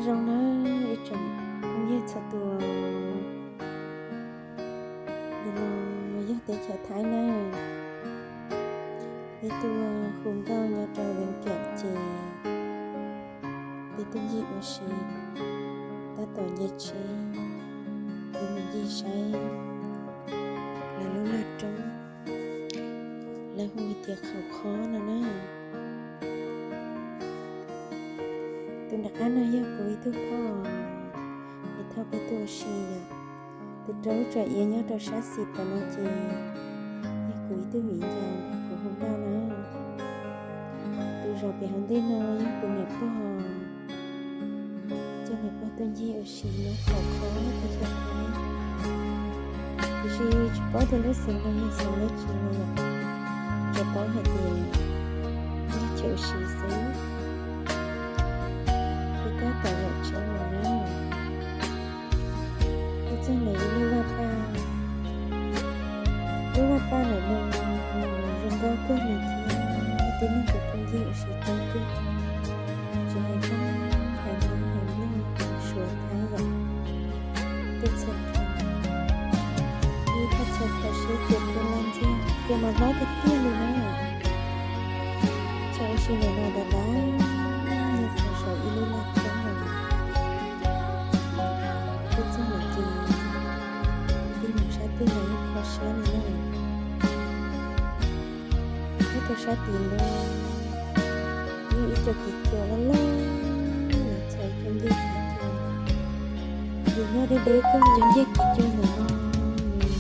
Zoo nawb ib tsoom phooj ywg txhua tus, ntawm no yog teb chaws Thaib nawb. Peb tuaj hu nkauj nyob rau Vees Kiam ces peb tuaj ncig ua si, tab tom nce tsheb yuav mus ncig saib lawv lub laj roob, lawv hu hais tias Khaum Khob no na. Tus nram qab no yog kuv ib tug phauj, es thauj peb tuaj ua si yom. Tus rau lub tsam iav nyob rau sab xis tas no ces yog kuv ib tug viv ncaus nrog kuv hu nkauj na. Tus zaum pem hauv ntej no yog kuv niam pog, coj niam pog tuaj ncig ua si nyob Khaum Khob teb chaws Thaib. Tiam sis tsis paub tias lub xeev no yog xeev dab tsi no yom, tsuas paub hais tias yog chaw ua si xwb. Peb tab tom zaum tsheb mus na. Tuaj txog ntawm ib lub vaj paj, lub vaj paj ntawm no nws zoo nkauj kawg li thiab, tib neeg kuj tuaj ncig ua si coob kawg, tsis hais Hmoob hais Nplog hais Nplog, Suav Thaib yom, tuaj txhua chaw. Ib thaj chaw kho siab ces kua laj ntxiag, kua mas hlob tiag tiag li na. Chaw ua si ntawm no dav dav, nyob rau saum ib lub laj roob no. Tuaj txog ntawm ces tig mus sab twg los yeej kho siab li na. Nyob rau sab tim no yog ib co kiv cua loj loj, txhais cov ncej kiv cua. Yus nyob deb deb kawg, cov ncej kiv cua ntawm no nws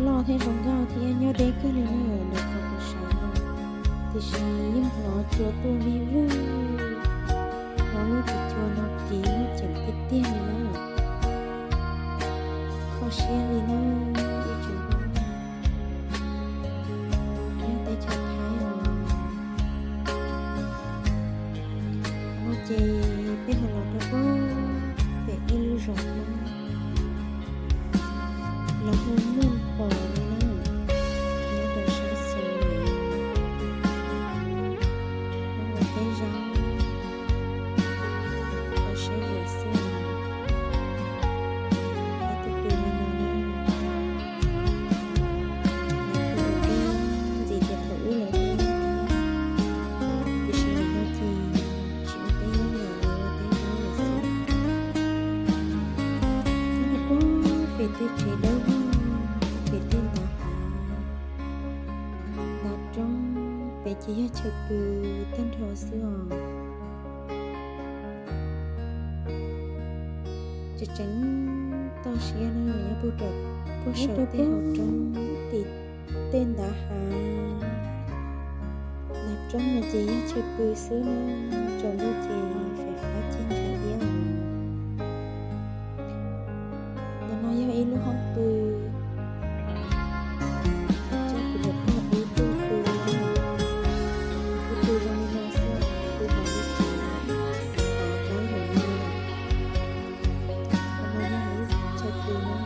loj thiab zoo nkauj thiab nyob deb kawg li na, ntawm qhov kuv sawv no. Tiam sis yeej hnov cua tuaj vij vwj, hnov lub kiv cua no kiv muaj ceem tiag tiag li na. Kho siab li na, ib tsoom yog teb chaws Thaib os. No ces peb ho los rau pem ib lub zos Hmoob, lawv hu Muaj Pos no na, nyob rau sab Xeev Maim, Hmoob ua teb zaub, kho siab zim xwb. Peb tuaj pw li no na, lawv hu ua teb ntxiv tias thaum ub lawv hu, tiam sis nim no ces tsis ua teb zaub lawm, lawv ua teb zaub lawm xwb. Nyob rau puag pem tej tsev dawb vog, pem tej ntav hav, ntav roob, pem ces yog chaw pw tag nrho xwb os. Tseem tseem toj siab na, nyob puag rau puag saum tej hauv roob tim tej ntav hav, ntav roob no ces yog chaw pw xwb na, tsaus ntuj ces fais fab cig ntsa iab os. Ntawm no yog ib lub hoob pw, coj kuv niam pog wb tuaj pw, wb pw zoo li no xwb, pw hauv lub tsev, hauv qab hauv no. Qhov no yog lub chaw pw na.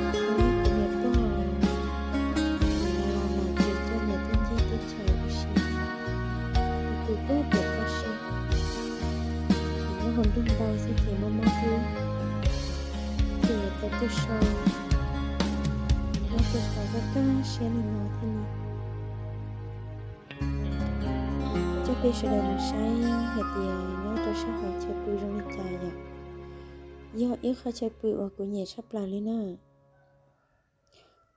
Kuv niam pog los los ces coj niam tuaj ncig teb chaws ua si, tus puag pem toj siab, nyob hauv nroog ntau xwb ces mob mob hlwb, ces yuav tau tuaj so, nyob tuaj so kaj kaj siab li no thiaj li coj peb sawv daws mus saib hais tias nyob rau sab hauv chaw pw zoo li cas yom. Yog ib qhov chaw pw uas kuv nyiam tshaj plaws li na.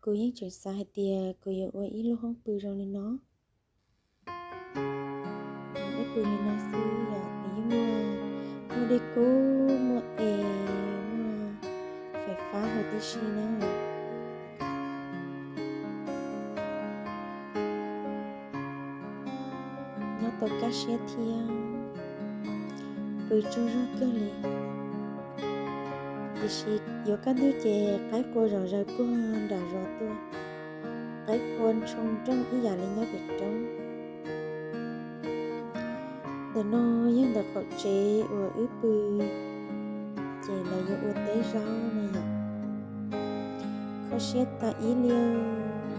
Kuv yeej tseem xav hais tias kuv yuav ua ib lub hoob pw zoo li no. Ib pw li no xwb yom, nws yeej muaj, muaj dej kub, muaj es, muaj fais fab huv tib si na. Nyob tau kaj siab thiab pw tsaug zog kawg li. Tiam sis yuav kaj ntug ces qaib qua zom zaws puag nram zos tuaj, qaib qua ntshoo nrooj ib yam li nyob pem roob. Ntawm no yog ntawm qaum tsev uas wb pw, ces lawv yuav ua teb zaub no yom. Kho siab tas ib liag.